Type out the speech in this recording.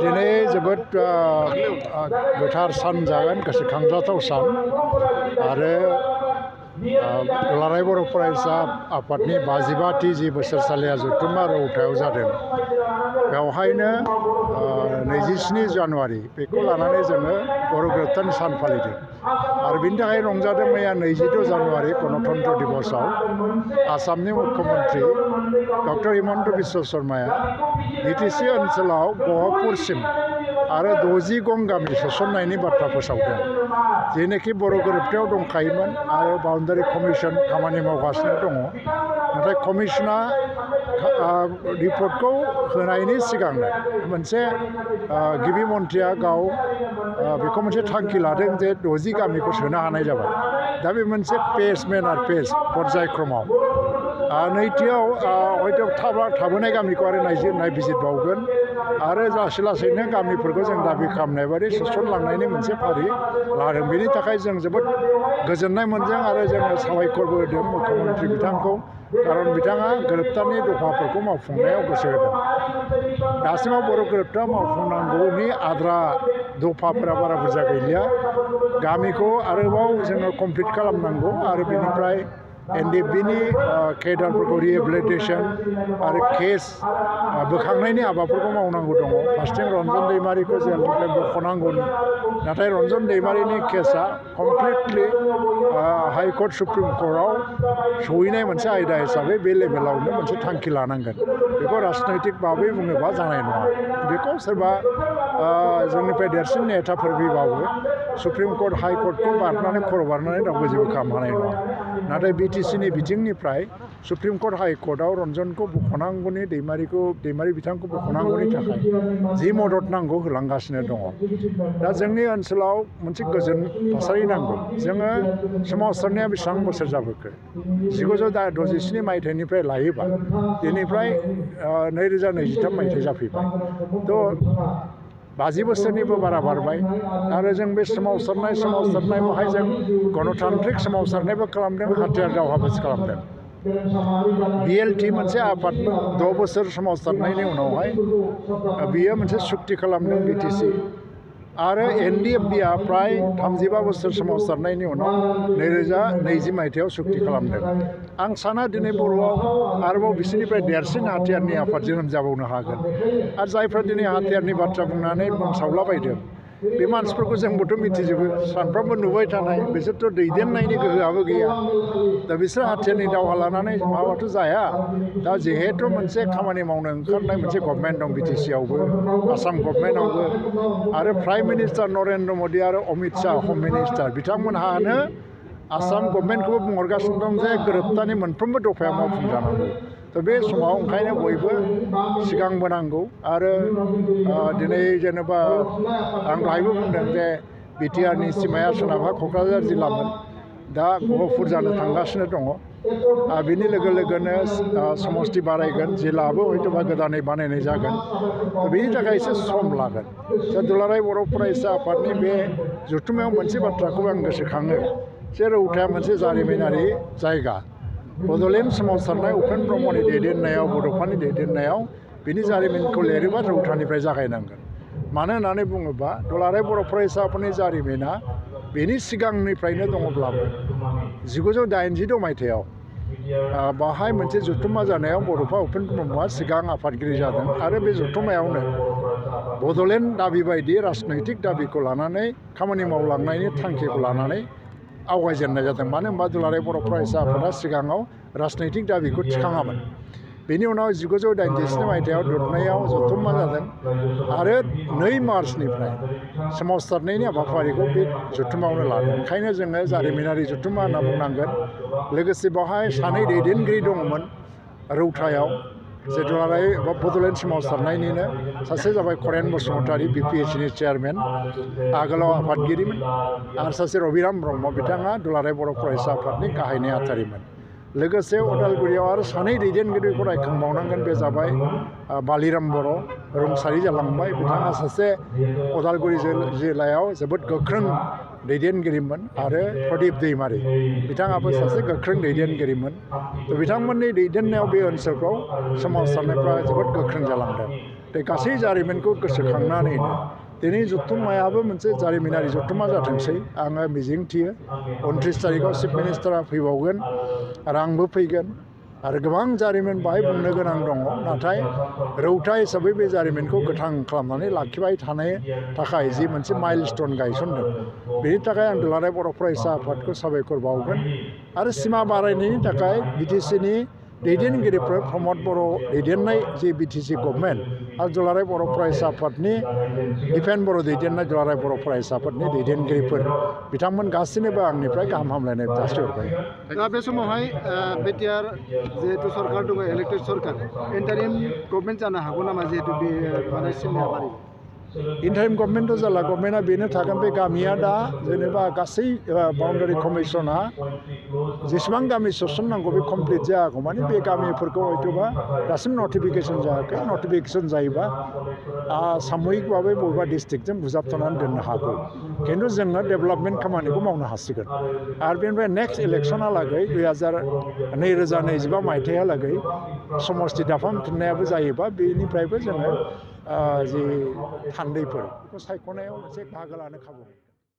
दिनै जोबोद गोथार सान जागोन गोसोखांजाथाव सान आरो दुलाराय बर' फरायसा आफादनि 55थि जि बोसोरसालिया जथुम्मा रौतायाव जादों बेवहायनो 27 जानुवारि बेखौ लानानै जोङो बर' गोरोबथानि सान फालिदों आरो बिनि थाखाय रंजादों मैया 22 जानुवारि गणतन्त्र दिबसआव आसामनि मुख्यमन्त्रि डक्टर हिमन्त बिश्व शर्माया बिटिसि ओनसोलाव गहपुरसिम आरो 60 गं गामि सोसननायनि बाथ्रा फोसावदों जेनोखि बर' गोरोबथायाव दंखायोमोन आरो बाउन्डारि कमिसन खामानि मावगासिनो दङ नाथाय कमिसना रिपर्टखौ होनायनि सिगांनो मोनसे गिबि मन्थ्रिया गाव बेखौ मोनसे थांखि लादों जे 60 गामिखौ सोनो हानाय जाबाय दा बे मोनसे पेस मेनार पेस पर्यायक्रमाव नैथियाव हयथ' थाबोनाय गामिखौ आरो नायबिजिरबावगोन आरो लासै लासैनो गामिफोरखौ जों दाबि खालामनाय बायदि सोसनलांनायनि मोनसे फारि लादों बेनि थाखाय जों जोबोद गोजोननाय मोनदों आरो जोङो साबायखरबो होदों मुख्यमन्त्रि बिथांखौ खारन बिथाङा गोरोबथानि दफाफोरखौ मावफुंनायाव गोसो होदों दासिमाव बर' गोरोबथा मावफुंनांगौनि आद्रा दफाफोरा बारा बुरजा गैलिया गामिखौ आरोबाव जोङो कमप्लिट खालामनांगौ आरो बेनिफ्राय एनडिएफबिनि केडारफोरखौ रिहेबिलिटेसन आरो केस बोखांनायनि हाबाफोरखौ मावनांगौ दङ फारसेथिं रन्जन दैमारिखौ जेलनिफ्राय बख'नांगौनि नाथाय रन्जन दैमारिनि केसआ कमप्लिटलि हाइकर्ट सुप्रिम कर्टआव सहैनाय मोनसे आयदा हिसाबै बे लेभेलावनो मोनसे थांखि लानांगोन बेखौ राजनैतिक भाबै बुङोबा जानाय नङा बेखौ सोरबा जोंनिफ्राय देरसिन नेताफोर फैबाबो सुप्रिम कर्ट हाइकर्टखौ बारनानै खर' बारनानै रावबो जेबो खालामनो हानाय नङा नाथाय बिटिसिनि बिथिंनिफ्राय सुप्रिम कर्ट हाइकर्टआव रन्जनखौ बख'नांगौनि दैमारि बिथांखौ बख'नांगौनि थाखाय जि मदद नांगौ होलांगासिनो दङ दा जोंनि ओनसोलाव मोनसे गोजोन थासारि नांगौ जोङो सोमावसारनाया बेसेबां बोसोर जाबोखो 1967 मायथाइनिफ्राय लायोबा बेनिफ्राय 2023 मायथाइ जाफैबाय थ' 50 बोसोरनिबो बारा बारबाय आरो जों बे सोमावसारनाय बेवहाय जों गणतान्त्रिक सोमावसारनायबो खालामदों हाथियार दावहाबो खालामदों बिएलटि मोनसे आफादमोन 6 बोसोर सोमावसारनायनि उनावहाय बियो मोनसे सुक्ति खालामदों बिटिसि आरो एनडिएफबिआ प्राय 35 बोसोर सोमावसारनायनि उनाव 2020 मायथाइयाव सुक्ति खालामदों आं साना दिनै बर'आव आरोबाव बिसोरनिफ्राय देरसिन हाथियारनि आफाद जोनोम जाबावनो हागोन आरो जायफ्रा दिनै हाथियारनि बाथ्रा बुंनानै बुंसावलाबायदों बे मानसिफोरखौ जोंबोथ' मिथिजोबो सानफ्रोमबो नुबाय थानाय बिसोरथ' दैदेननायनि गोहोआबो गैया दा बिसोर हाथियारनि दावहा लानानै माबाथ' जाया दा जिहेथु मोनसे खामानि मावनो ओंखारनाय मोनसे गभर्नमेन्ट दं बिटिसिआवबो आसाम गभर्नमेन्टआवबो आरो प्राइम मिनिस्टार नरेन्द्र मदि आरो अमित शाह हम मिनिस्टार बिथांमोनहानो आसाम गभर्नमेन्टखौबो बुंहरगासिनो दं जे गोरोबथानि मोनफ्रोमबो दफाया मावफुंजानांगौ थ' बे समाव ओंखायनो बयबो सिगांबोनांगौ आरो दिनै जेनेबा आं दहायबो बुंदों जे बिटिआरनि सिमाया सोनाबहा क'क्राझार जिल्लामोन दा गहपुर जानो थांगासिनो दङ बिनि लोगो लोगोनो समस्ति बारायगोन जिल्लाबो हयथ'बा गोदानै बानायनाय जागोन बेनि थाखाय एसे सम लागोन दा दुलाराय बर' फरायसा आफादनि बे जथुम्मायाव मोनसे बाथ्राखौ आं गोसोखाङो जे रौताया मोनसे जारिमिनारि जायगा बड'लेण्ड सोमावसारनाय उपेन्द्र ब्रह्मनि दैदेननायाव बड'फानि दैदेननायाव बिनि जारिमिनखौ लिरोबा रौतानिफ्राय जागायनांगोन मानो होननानै बुङोबा दुलाराय बर' फरायसा आफादनि जारिमिना बेनि सिगांनिफ्रायनो दङब्लाबो 1982 मायथाइयाव बाहाय मोनसे जथुम्मा जानायाव बड'फा उपेन्द्र ब्रह्मआ सिगां आफादगिरि जादों आरो बे जथुम्मायावनो बड'लेण्ड दाबि बायदि राजनैतिक दाबिखौ लानानै खामानि मावलांनायनि थांखिखौ लानानै आवगायजेननाय जादों मानो होनबा दुलाराय बर' फरायसा आफादा सिगाङाव राजनैतिक दाबिखौ थिखाङामोन बेनि उनाव 1987 मायथाइयाव दुधनैयाव जथुम्मा जादों आरो 2 मार्चनिफ्राय सोमावसारनायनि हाबाफारिखौ बे जथुम्मायावनो लादों ओंखायनो जोङो जारिमिनारि जथुम्मा होनना बुंनांगोन लोगोसे बेवहाय 2 दैदेनगिरि दङमोन रौतायाव जे दुलाराय बड'लेण्ड सोमावसारनायनिनो सासे जाबाय खरेन बसुमतारी बिपिएससिनि चेयारमेन आगोलाव आफादगिरिमोन आरो सासे रबिराम ब्रह्म बिथाङा दुलाराय बर' फरायसा आफादनि गाहाय नेहाथारिमोन लोगोसे उदालगुरियाव आरो 2 दैदेनगिरिखौ रायखांबावनांगोन बे जाबाय बालिराम बर' रुंसारि जालांबाय बिथाङा सासे उदालगुरि जिल्लायाव जोबोद गोख्रों दैदेनगिरिमोन आरो प्रदीप दैमारि बिथाङाबो सासे गोख्रों दैदेनगिरिमोन बिथांमोननि दैदेननायाव बे ओनसोलफ्राव सोमावसारनायफ्रा जोबोद गोख्रों जालांदों बे गासै जारिमिनखौ गोसोखांनानैनो दिनै जथुम्मायाबो मोनसे जारिमिनारि जथुम्मा जाथोंसै आङो मिजिंथियो 29 तारिखआव चिफ मिनिस्टारा फैबावगोन आरो आंबो फैगोन आरो गोबां जारिमिन बाहाय बुंनो गोनां दङ नाथाय रौता हिसाबै बे जारिमिनखौ गोथां खालामनानै लाखिबाय थानो थाखाय जि मोनसे माइलस्टोन गायसनदों बेनि थाखाय आं दुलाराय बर' फरायसा आफादखौ साबायखर बावगोन आरो सिमा बारायनायनि थाखाय बिटिसिनि दैदेनगिरिफोर प्रमद बर' दैदेननाय जि बिटिसि गभर्नमेन्ट आरो दुलाराय बर' फरायसा आफादनि दिपेन बर' दैदेननाय दुलाराय बर' फरायसा आफादनि दैदेनगिरिफोर बिथांमोन गासैनोबो आंनिफ्राय गाहाम हामलायनाय जासिहरबाय। दा बे समावहाय बिटिआर जिहेतु सरकार दङ इलेक्टेड सरकार इन्टारिम गभर्नमेन्ट जानो हागौ नामा जिहेतु बे माने सिमाया बारायबाय इन्टारिम गभर्नमेन्टथ' जाला गभर्नमेन्टआ बेनो थागोन बे गामिया दा जेनेबा गासै बाउन्डारि कमिसना जेसेबां गामि सोसननांगौ बे कमप्लिट जायागौ माने बे गामिफोरखौ हयथ'बा दासिम नटिफिकेसन जायाखै नटिफिकेसन जायोबा सामूहिकभाबै बबेबा डिस्ट्रिक्टजों बुजाबथ'नानै दोननो हागौ खिन्थु जोङो डेभेलपमेन्ट खामानिखौ मावनो हासिगोन आरो बेनिफ्राय नेक्स्ट इलेक्सनहालागै 2025 मायथाइहालागै समष्टि दाफामफिननायाबो जायोबा बेनिफ्रायबो जोङो जि थान्दैफोर बेखौ सायख'नायाव मोनसे बाहागो लानो खाबु